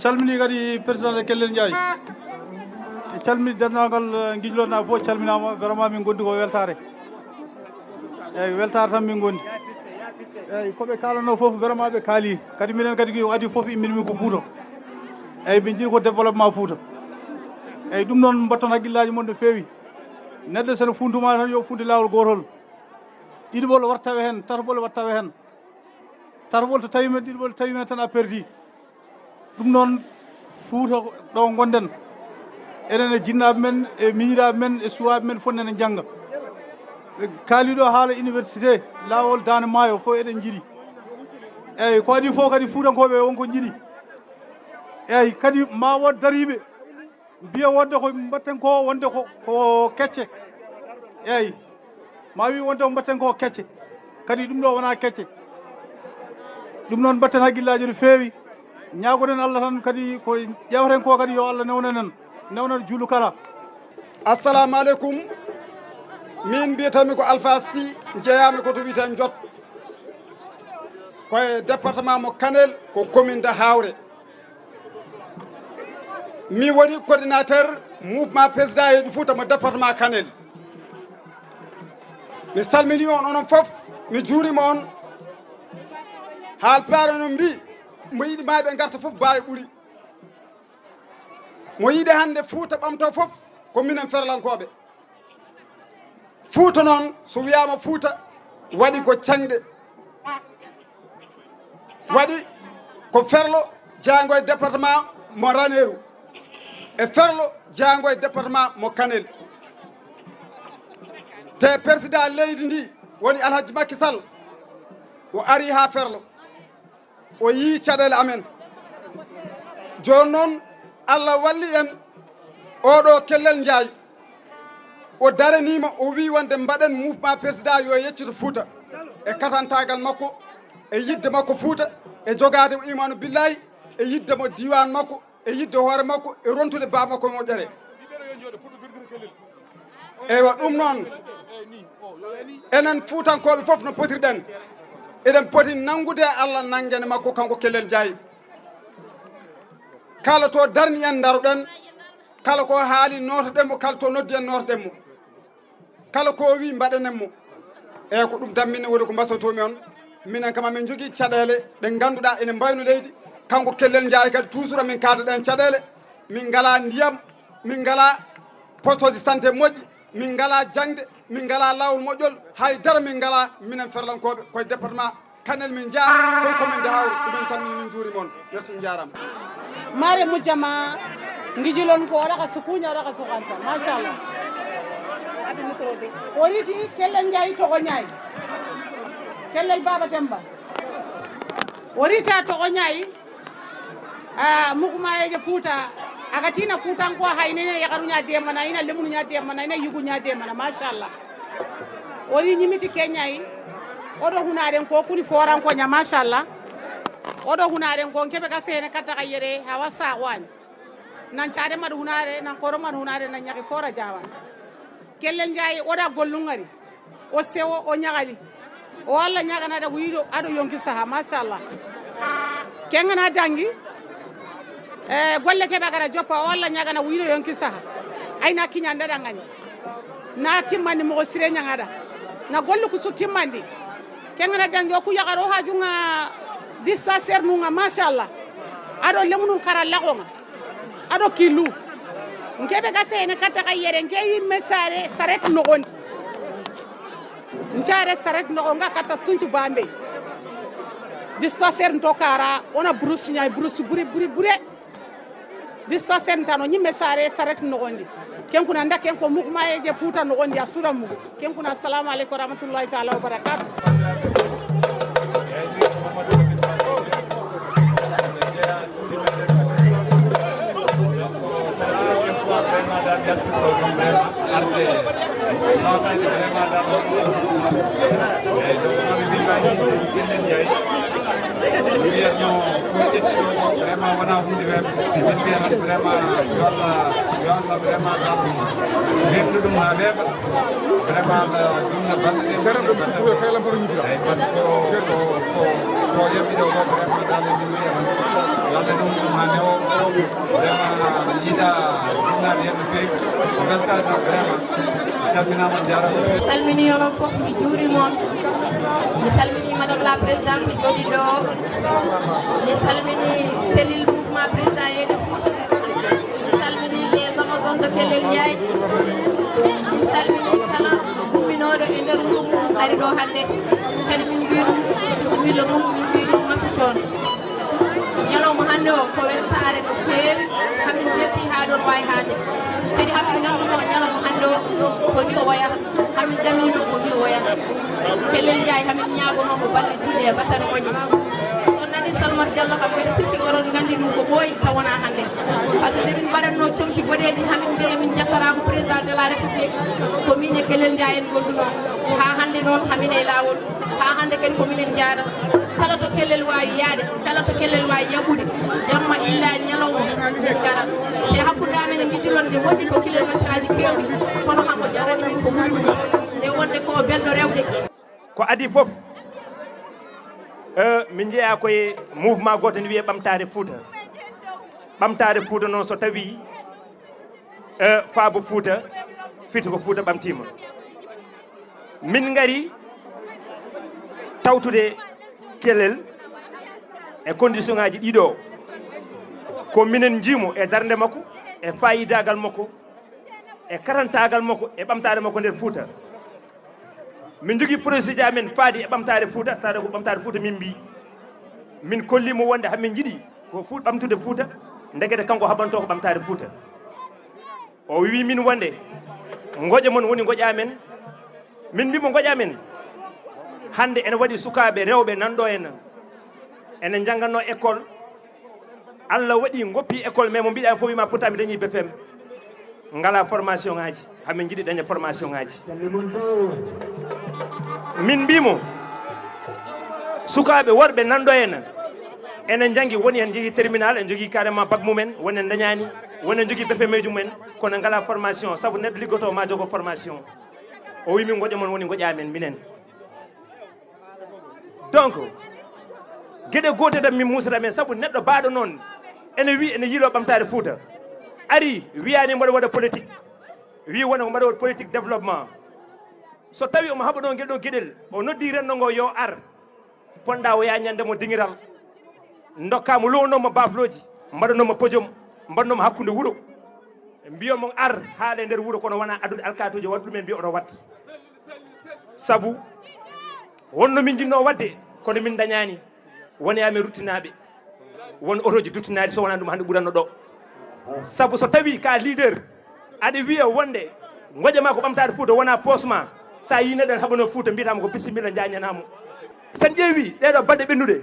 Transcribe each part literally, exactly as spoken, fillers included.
Calmini kadi président de Kellel Ndiaye. E calmini denndaangal, eh, Ngijlon naaɓe fof calminaama. Vraiment min ngondi ko weltaare. Eeyi, weltaare tan min ngondi. Eeyi, ko ɓe kaalanoo fof vraiment ɓe kaali. Kadi minen kadi ko adii fof immini min ko Fuuta. Eeyi, min njiɗi ko développement Fuuta. Eeyi, ɗum noon mbatton hakkillaaji mon no feewi. Neɗɗo so no funtuma tan yo funti laawol gootol. Ɗiɗi ɓolo waɗa tawe heen, tato ɓolo waɗa tawe heen. Tato ɓolo to tawi men, ɗiɗi ɓolo tawi men tan a perdi. Ɗum noon Fuuta ɗo ngonɗen. Enen e jinnaaɓe men, e miñiraaɓe men, e suwaaɓe men fof nene njannga. Ɓe kaali ɗo haala université, laawol Daande Maayo fof eɗen njiɗi. Eeyi, ko adii fof kadi Fuutankooɓe won ko njiɗi. Eeyi, kadi ma wood dariiɓe. Mbiya wonde ko mbatten ko, wonde ko, ko kecce. Eeyi. Ma wi wonde ko mbatten ko kecce. Kadi ɗum ɗo wona kecce. Ɗum noon mbatten hakkillaaji no feewi. Ñaagoɗen Allah tan kadi ko ƴeewten ko kadi yo Allah newnan en. Newnan Juulu kala. Assalamu aleykum. Min mbiyatami ko Alpha Sy, jeeyami ko to wiyetee Njot. Ko e département mo Kanel, ko commune de Hawre. Mi woni coordinateur mouvement Président Yeeƴu Fuuta mo département Kanel. Mi salmini on onon fof, mi juurima on. Haalpulaar no mbi, mo yiɗi mayɓe ngarta fof baayo ɓuri. Mo yiɗi hannde Fuuta ɓamto fof ko minen Ferlankooɓe. Fuuta noon, so wiyaama Fuuta, waɗi ko cañɗe. Waɗi ko Ferlo jeyango e département mo Raneeru, e Ferlo jeyango e département mo Kanel. Te président leydi ndi woni Alhaji Macky Sall, o ari haa Ferlo. O yii caɗeele amen. Jooni noon, Allah walli en, oɗo Kellel Njaay, o daraniima, o wii wonde mbaɗen mouvement président yo yeccito Fuuta. E katantaagal makko, e yiɗde makko Fuuta, e jogaade mo imaanu billaahi, e yiɗde mo diiwaan makko, e yiɗde hoore makko, e rontude baa makko moƴƴere. Eywa, ɗum noon, enen Fuutankooɓe fof no potirɗen, eɗen poti nanngude e Allah nanngene makko, kanko Kellel Njaay. Kala to darni en, ndaroɗen, kala ko haali, nootoɗen mo, kala to noddi en, nootoɗen mo. Kala ko o wi, mbaɗenen mo. Eyyi, ko ɗum tan min woni ko mbasotoomi on. Minen kam, amin njogii caɗeele ɗe ngannduɗaa ene mbayno leydi. Kanko Kellel Njaay kadi, toujours min kaada ɗeen caɗeele. Min ngalaa ndiyam, min ngalaa poste de santé moƴƴi, min ngalaa jaŋde, min ngalaa laawol moƴƴol, hay dara min ngalaa, minen Ferlankooɓe, koye département Kanel min njaha, koye commune de Hawre, ɗum en calmini, min njuurima on. Merci, on njaaraama. Mare mujjama, ngijilon ko waɗa ka sukuña, waɗa ka sukanta. Machallah. O riti Kellel Njaay toxo ñaay. Kellel Baba Demba. O rita toxo ñaay. Ah, mukumayeje Fuuta. Aga tina Fuutanko hay nene yakaruña demana, ina lemunuña demana, ina yuguña demana. Machallah. O ri ñimiti keñayi. Oɗo hunaren ko kuni foran ko ña, machallah. Oɗo hunaren ko keɓe ka sene katta ka yere hawa sawani. Nan care maɗa hunare, nan koro maɗa hunare, nan ñaki fora jawan. Kellel Njaay oɗa gollungari. O sewo, o ñagani. O Allah ñagana da wiiɗo aɗo yonki saha, machallah. Kengana dangi. E golle keɓe gara joppa, o Allah ñagana wiiɗo yonki saha. Ayna kiñan da dangani. Na timmandi mo sire ñagada. Na gollu ku su timmandi. Kengana dangi o ku yagaro hajunga dispensaire nunga, machallah. Aɗo lemunun kara lagonga. Aɗo kilu. Nkeɓe ga sene katta ka yere, nke yi mesare saret nogondi. Ncare saret nogo nga katta suncu Bambey. Dispensaire nto kara, ona brousse ñay, brousse buri, buri, buri. Dispensaire ntano, ñimme sare, saret nogondi. Ken kuna nda ken ko mukumayeje Fuuta nogondi, a sura mugu. Ken kuna, assalamu aleykum wa rahmatullahi taala wa barakatuh. Vraiment wona hunde weeɓde. Min mbiyata vraiment yo Allah, yo Allah vraiment dal rendo ɗum ha weeɓa. Vraiment Allah junna balɗe ɗe. Sere ɗum ko kala mboɗo ñibira. Eyyi, parce que ko, ko, Ko yamɓi ɗo ko vraiment dal e ɗum wiya tan. Yalla ɗum ɗum ha newo. Vraiment yiɗa ɗumnaade hen no feewi. Weltaade tan vraiment. Calminaama, on njaaraama no feewi. Salmini onon fof, mi juurima on. Mi salmini madame la présidente jooɗiiɗo o. Mi salmini cellule mouvement président Yeeƴo Fouta. Mi salmini les amazones de Kellel Ndiaye. Mi salmini kala umminooɗo e nder wuro muɗum ari ɗo hannde. Kadi min mbiya ɗum bisimilla mum, min mbiya ɗum masa coon. Ñalawma hannde o ko weltaare no feewi. Hamin belti haa ɗoon waawi haade. Kadi hamin ngannduno ñalawma hannde o ko ni o wayata. Hamin ɗamino ko ni o wayata. Kellel Ndiaye, hamin ñaagonoo mo balle juuɗe e battane moƴƴe. So on nani Salmata Diallo kam, mbiɗa sikki oɗon nganndi ɗum ko ɓooyi taw wonaa hannde. Par ce que nde min mbaɗatnoo comci boɗeeji, hamin mbiya min njettataa ko président de la république, ko min e Kellel Ndiaye en ngondunoo. Haa hannde noon, hamin e laawol. Haa hannde kadi ko minen njaarata. Kala to Kellel waawi yahde, kala to Kellel waawi yaɓude, jamma illa ñalawma min ngarat. Te hakkunde amen e Ngijulon nde woɗɗi ko kilométraaji keewɗi, kono hamo jarani min ko ɓuri ɗum. Nde wonde ko o belɗo rewde. Ko adii fof, eh, min njeyaa koye mouvement gooto ne wiyee Ɓamtaare Fuuta. Ɓamtaare Fuuta noon, so tawii, eh, faabo Fuuta, fiti ko Fuuta ɓamtiima. Min ngari tawtude Kellel e condition ngaaji ɗiɗo. Ko minen njiimo e darnde makko, e faayidaagal makko, e karantaagal makko, e ɓamtaare makko nder Fuuta. Min njogii projet ji amen faadi e ɓamtaare Fuuta, tawa ko ɓamtaare Fuuta min mbii. Min kollii mo wonde hamin njiɗi ko Fuu-, ɓamtude Fuuta, ndekete kanko haɓantoo ko ɓamtaare Fuuta. O wii min wonde ngoƴa mon woni ngoƴa amen. Min mbii mo ngoƴa amen. Hannde ene waɗi sukaaɓe rewɓe nan ɗo en. Ene njannganno école. Allah waɗi ngoppi école, mais mo mbiɗa fof wiima pourtant mi dañi B F M. Ngala formation ngaji. Hamin njiɗi daña formation ngaji. Min mbii mo, sukaaɓe worɓe nan ɗo en, ene njanngi, woni en njogii terminal, en njogii carrément bac mumen, woni en dañaani, woni en njogii B F M eji mumen, kono ngala formation, sabu neɗɗo liggoto ma jogo formation. O wii min ngoƴa mon woni ngoƴa men minen. Donc, geɗe goote tan min muusata men, sabu neɗɗo baaɗo noon ene wii ene yiilo ɓamtaare Fuuta. Ari, wiyaani mboɗo waɗa politique. Wii wona ko mbaɗa waɗa politique développement. So tawi omo haɓa ɗo ngel ɗo geɗel, o noddi renndo ngo yo ar. Ponda o yaa ñande mo dingiral. Ndokkaa mo, lowanoo mo baflooji, mbaɗanoo mo podium, mbaɗanoo mo hakkunde wuro. Mbiyo mo ar haala e nder wuro, kono wonaa addude alkaatuuji, waɗa ɗum en mbiya oto waɗ. Sabu wonno min njinnoo waɗde, kono min ndañaani. Woni amen ruttinaaɓe. Won otoji duttinaaɗi, so wonaa ɗum hannde ɓuranno ɗo. Sabu so tawi ka leader, aɗa wiya wonde ngoƴa ma ko ɓamtaade Fuuta, wonaa poos ma. Sa yii neɗɗo ene haɓanoo Fuuta, mbiyata mo ko bisimilla, njañanaa mo. Sen ƴeewi ɗeɗo balɗe ɓennuɗe,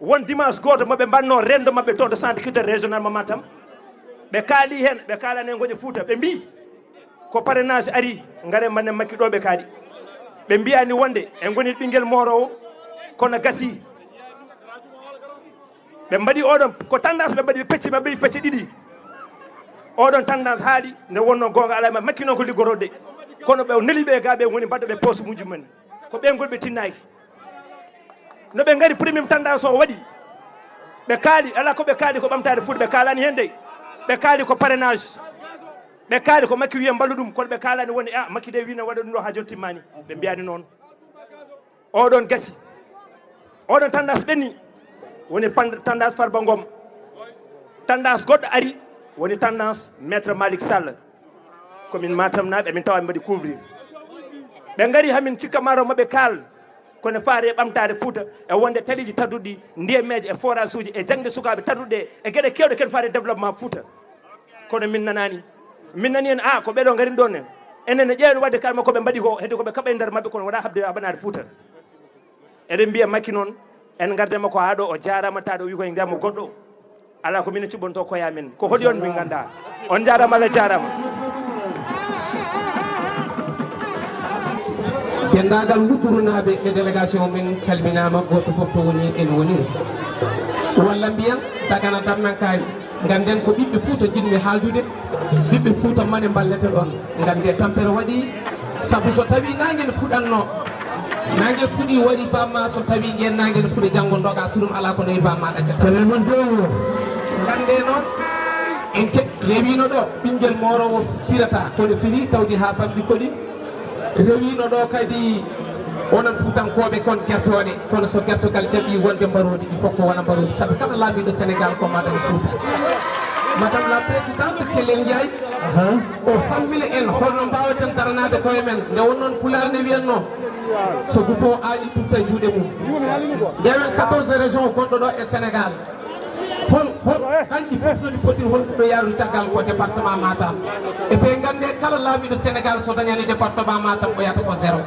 won dimanche gooto maɓe mbanno rendo maɓɓe toon to centre culturel régional mo Matam. Ɓe kaali heen, ɓe kaalani en ngoƴa Fuuta. Ɓe mbii ko parrainage ari, ngare mbannen Makki ɗo, ɓe kaali. Ɓe mbiyaani wonde e ngonir ɓinngel mooroowo, kono gasii. Ɓe mbaɗi oɗon, ko tendance ɓe mbaɗi, ɓe pecci, ɓe mbaɗi pecce ɗiɗi. Oɗon tendance haali nde wonno goonga alaa, ma Makki noon ko liggotooɗo de. Kono ɓe neli ɓe ga ɓe ngoni mbaɗa ɓe poste mujum men. Ko ɓe ngol ɓe tinnaaki. No ɓe ngari premier tendance o waɗi. Ɓe kaali, alaa ko ɓe kaali ko ɓamtaade Fuuta, ɓe kaalaani heen de. Ɓe kaali ko parrainage. Ɓe kaali ko Makki wiya mballu ɗum, kono ɓe kaalaani wonde, a, Makki de wiino waɗa ɗum ɗo haa jooni timmaani. Ɓe mbiyaani noon. Oɗon gasi. Oɗon tendance ɓenni. Woni pan-, tendance Farba Ngom. Tendance goɗɗo ari, woni tendance Maître Malick Sall. Ko min Matam naaɓe, min tawa min mbaɗi couvrir. Ɓe ngari hamin cikka maaro maɓɓe kaal, kono faare e ɓamtaare Fuuta, e wonde taliiji tadduɗi, ndiyameeje e forage uji, e jaŋde sukaaɓe tadduɗe, e geɗe keewɗe ken faare développement Fuuta. Kono min nanaani. Min nani en, a, ko ɓeɗo ngarin ɗon ne. Enen ne ƴeewen wadde kalma ko ɓe mbaɗi ko, hedde ko ɓe kaɓa e nder maɓɓe, kono wonaa haɓde aɓanaade Fuuta. Eɗen mbiya Makki noon, en ngarde makko haa ɗo, o jaaraama, taa ɗo o wi koye ndiyam goɗɗo. Alaa ko minen cuɓɓontoo koye amen. Ko hoɗi on min nganndaa. On njaaraama, Allah jaaraama. Denndaangal Wudurunaaɓe e délégation men calminaama, gooto fof to woni en woniri. Walla mbiyen Dagana Damnankaari. Ngannden ko ɓiɓɓe Fuuta njiɗmi haaldude, ɓiɓɓe Fuuta mane mballeten on. Nganndee tampere waɗi, sabu so tawii naange ne fuɗatnoo, Naange fuɗi wari bamma, so tawi ngeen naange no fuɗi janngo ndoga, so ɗum alaa ko noyi bamma ɗaccata. Kala mon dowo. Ngannde noon, en ke-, rewino ɗo ɓinngel moorowo firata, kono fini tawdi haa bambi koɗi. Rewino ɗo kadi onon Fuutankooɓe kon gertooɗe, kono so gertogal jaɓi wonde mbaroodi, il faut ko wona mbaroodi, sabu kala laamiiɗo Sénégal ko Madame Fouta. Madame la Présidente Kellen Ndiaye, o fammina en holno mbaaweten daranaade koye men, nde won noon Pulaar ne wiyatnoo, so guppoowo aani tutta juuɗe mum. Ƴeewen quatorze régions gonɗo ɗo e Sénégal. Hol, hol, kanji fof no ɗi potiri, hol ɓurɗo yaarude caggal ko département Matam. E ɓe ngannde kala laamiiɗo Sénégal so dañani département Matam o yahata ko zéro.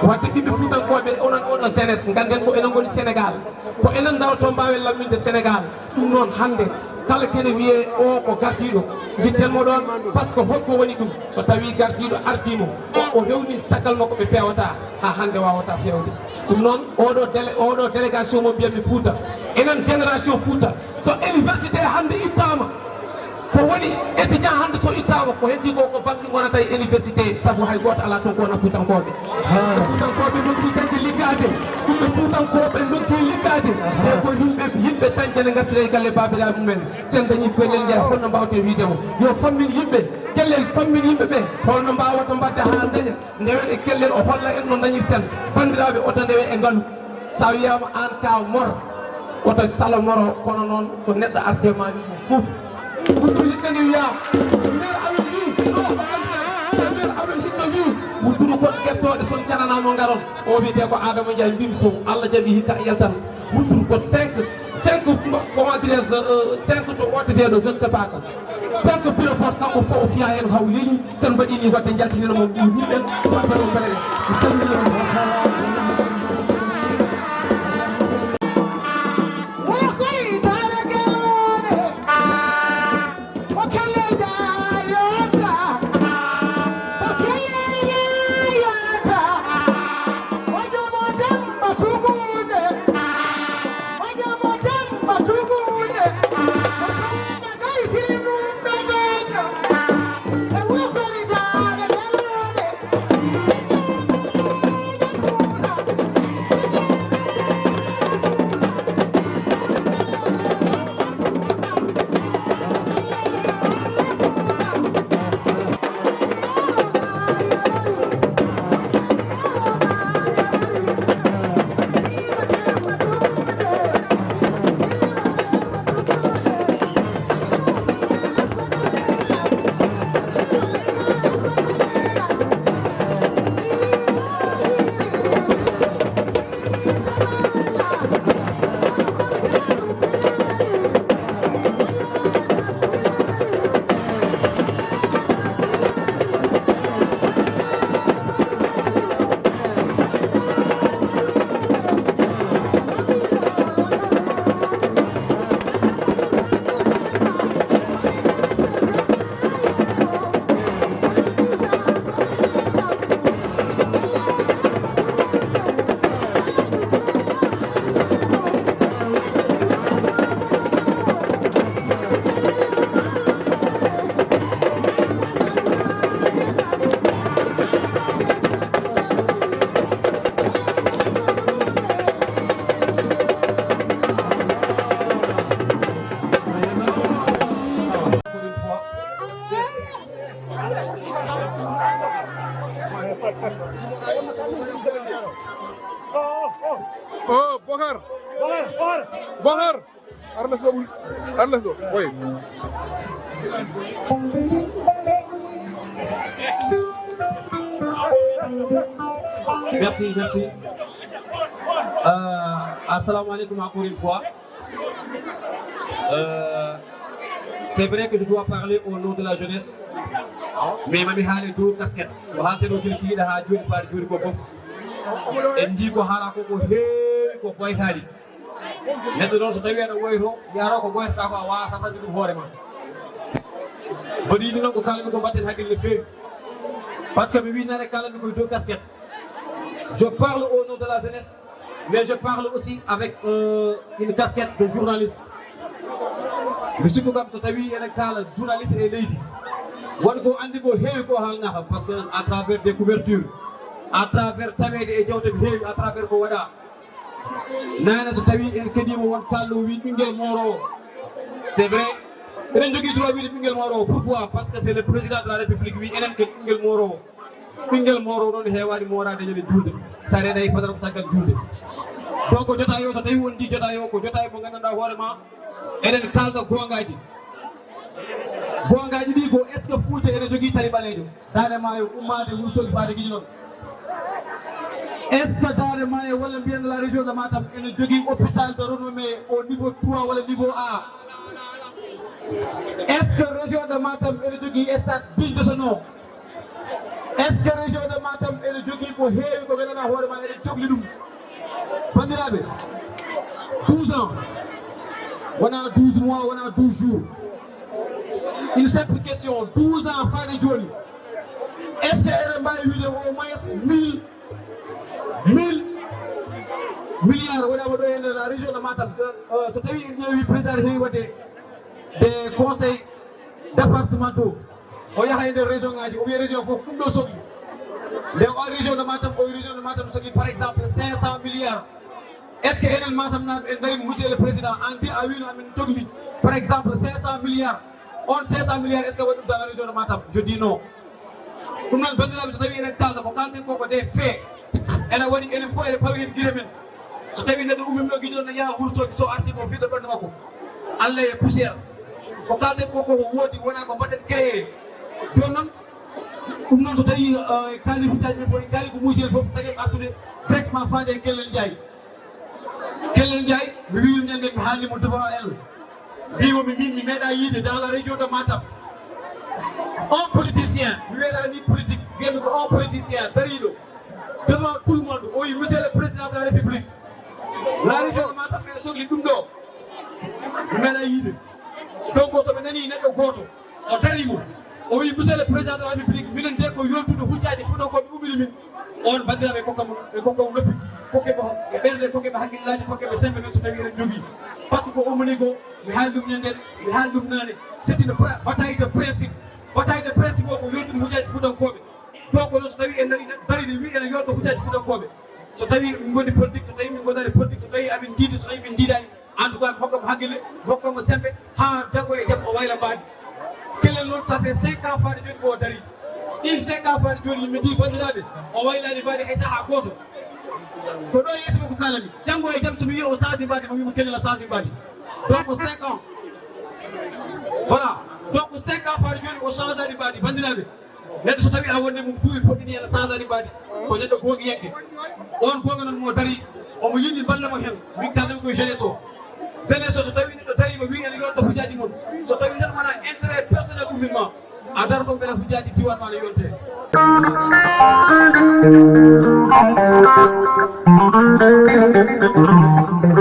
Wadde ɓiɓɓe Fuutankooɓe, onon oɗo jeunesse, ngannden ko enen ngoni Sénégal. Ko enen ndawto mbaawen lamminde Sénégal. Ɗum noon hannde kala kene wiyee o ko gardiiɗo, mbitten mo ɗoon, par ce que holko woni ɗum? So tawii gardiiɗo ardiima, o, o rewni caggal makko ɓe peewata, haa hannde waawata feewde. Ɗum noon, oɗo délé-, oɗo délégation mo mbiyatmi Fuuta, enen génération Fuuta, so université hannde ittaama, ko woni étudiant hannde so ittaama, ko heddi ko, ko bamɗi ngonata e université, sabu hay gooto alaa toon ko wona Fuutankooɓe. Haa. Fuutankooɓe ndokki dañde liggaade, ɗum ɓe Fuutankooɓe ndokki liggaade, haa, e ko yimɓe, yimɓe dañde ne ngartira e galle baabiraaɓe mumen. Sen dañi koye lel njaay, holno mbaawten wiyde mo? Yo fammin yimɓe, kellen fammin yimɓe ɓe, holno mbaawata mbaɗde haa daña? Ndewen e kellen o holla en no dañirten. Banndiraaɓe, oto ndewe e ngalu. So a wiyaama aan ka mor, oto sala moro, kono noon so neɗɗo ardii ma ni ɗum fof. Wuturu hikka ndi wiyaa, nder amen wi, ɗo ko am sa, nder amen hikka wi, wuturu kon gettooɗe son cananaa mo ngaron. O wiyetee ko Adama Ndiaye Mbim Sow, Allah jaɓi hikka yaltan. Wuturu kon cinq, cinq, comment dirais-je, euh, cinq to wooteteeɗo, je ne sais pas quoi. Cinq bureau vote, kanko fof o fiya heen haw leeli. Sen mbaɗi ni wadde njaltinino mo ɗum yimɓe, watta ɗum pelele. Mi salmini on. Oh, Bokar. Bokar, Bokar. Bokar. Arles ɗo ɓuri. Arles ɗo. Oui. Merci, merci. Euh, assalamu alaikum encore une fois. Euh, c'est vrai que je dois parler au nom de la jeunesse. Mais mami haale dow casquette. Ko haalten o jilkiiɗa haa jooni faade jooni ko fof. En njii ko haala ko, ko heewi ko ɓooytaani. Neɗɗo noon so tawii aɗa woyto, yahata ko ɓooytata ko, a waawaa safande ɗum hoore ma. Mboɗo yiɗi noon ko kaalmi ko mbaɗten hakkille no feewi. Par ce que mi wii nane kaalatmi koye deux casquettes. Je parle au nom de la jeunesse, mais je parle aussi avec, euh, une casquette de journaliste. Mi sikku kam so tawii enen kaala journaliste e leydi, won ko anndi ko heewi ko haalnata, par ce que à travers des couvertures, À travers taweede e jewte ko heewi, à travers ko waɗa. Naane so tawi en kadiima won kaalɗo wii ɓinngel mooroowo. C'est vrai. Eɗen jogii droit wiide ɓinngel mooroowo. Pourquoi? Parce que c'est le président de la République wii enen ko ɓinngel mooroowo. Ɓinngel mooroowo noon heewaani mooraade ñande juulde. So a reenaaki fadara ko caggal juulde. Donc jotaay o so tawi won ndi jotaay o ko jotaay mo nganndanɗaa hoore ma eɗen kaalda goongaaji. Goongaaji ɗi ko est-ce que Fuuta ene jogii tali ɓaleejo? Daande Maayo ummaade Wuro Soogi faade Giño noon. Est-ce que Daande Maayo walla mbiyen la région de Matam ene jogii hôpital de renommée au niveau trois walla niveau A? Est-ce que région de Matam ene jogii stade digne de ce nom? Est-ce que région de Matam ene jogii ko heewi ko nganndanɗaa hoore ma eɗen cokli ɗum? Banndiraaɓe, douze ans, wonaa douze mois, wonaa douze jours. Une simple question, douze ans faade jooni, est-ce que eɗen mbaawi wiide au moins mille, mille milliards waɗaama ɗo e nder la région de Matam? Euh, so tawii en ƴeewi président heewi waɗde des conseils départementaux, o yaha e nder région ngaji, o wiya région fof ɗum ɗo sohli. Nde o ari région de Matam, o wi région de Matam sohli par exemple cinq cent milliards. Est-ce que enen Matam naaɓe en ngari monsieur le président, an de a wino amin cokli par exemple cinq cent milliards? On cinq cent milliards, est-ce que waɗi ɗum dans la région de Matam? Je dis non. Ɗum noon banndiraaɓe, so tawi eɗen kalda ko kalten ko ko des faits, ene waɗi enen fof eɗen pawi heen gite men. So tawi neɗɗo ummima ɗo Giño ne yaha Wuro Soogi, so arti ko fiɗɗo ɓanndu makko, Allah e poussière. Ko kalten ko koko woodi, wona ko mbaɗen créé. Jooni noon, ɗum noon so tawi eh, kaali hujjaaji men fof, en kaali ko muuji en fof, tagi artude directement faade e Kellel Njaay. Kellel Njaay, mi wiyi ñande mi haalni mo devant elle. Mbimo mi min mi meeɗa yiide dans la région de Matam un politicien, mi wiyata ni politique, mbiyatmi ko un politicien dariɗo devant tout le monde, o wi monsieur le président de la République, la région de Matam ene sokli ɗum ɗo. Mi meeɗa yiide. Donc soɓe nani neɗɗo gooto o dari mo, o wi monsieur le président de la République, minen de ko yoltude hujjaaji Fuutankooɓe ummini min. On banndiraaɓe, kokkam, ɓe kokkam noppi, kokke mo e ɓernde, kokke mo hakkillaaji, kokke mo semmbe men so tawi eɗen njogii. Par ce que ko ummini ko, mi haali ɗum ñande, mi haali ɗum naane. C'est une pra- bataille de principe. Bataille de principe o ko yoltude hujjaaji Fuutankooɓe. Donc noon so tawi en darii, darii wi eɗen yolta hujjaaji Fuutankooɓe. So tawi min ngondi politique, so tawi min ngondaani politique, so tawi amin njiidi, so tawi min njiidaani, en tout cas mi hokka mo hakkille, mi hokka mo semmbe, haa janngo e jam o wayla mbaadi. Kellel noon, ça fait cinq ans faade jooni ko o darii. Ɗiin cinq ans faade jooni, mi njii banndiraaɓe, o waylaani mbaadi hay sahaa gooto. Ko ɗo yeeso makko kaalami. Janngo e jam so mi wiyi o change mbaadi, mi wiya mo Kellel a change mbaadi. Donc cinq ans. Voilà. Donc cinq ans faade jooni o changeaani mbaadi, banndiraaɓe. Neɗɗo so tawi a wonde mum duuɓi poɗɗini ene changeaani mbaadi, ko neɗɗo goongiyanke. On goonga noon mo darii, omo yiɗi mballa mo heen. Min kaalda ko jeunesse o. Jeunesse o so tawi neɗɗo darii mo wi ene yolta hujjaaji mum, so tawi tan wona intérêt personnel ummima, a darto mbela hujjaaji diwan ma no yonte.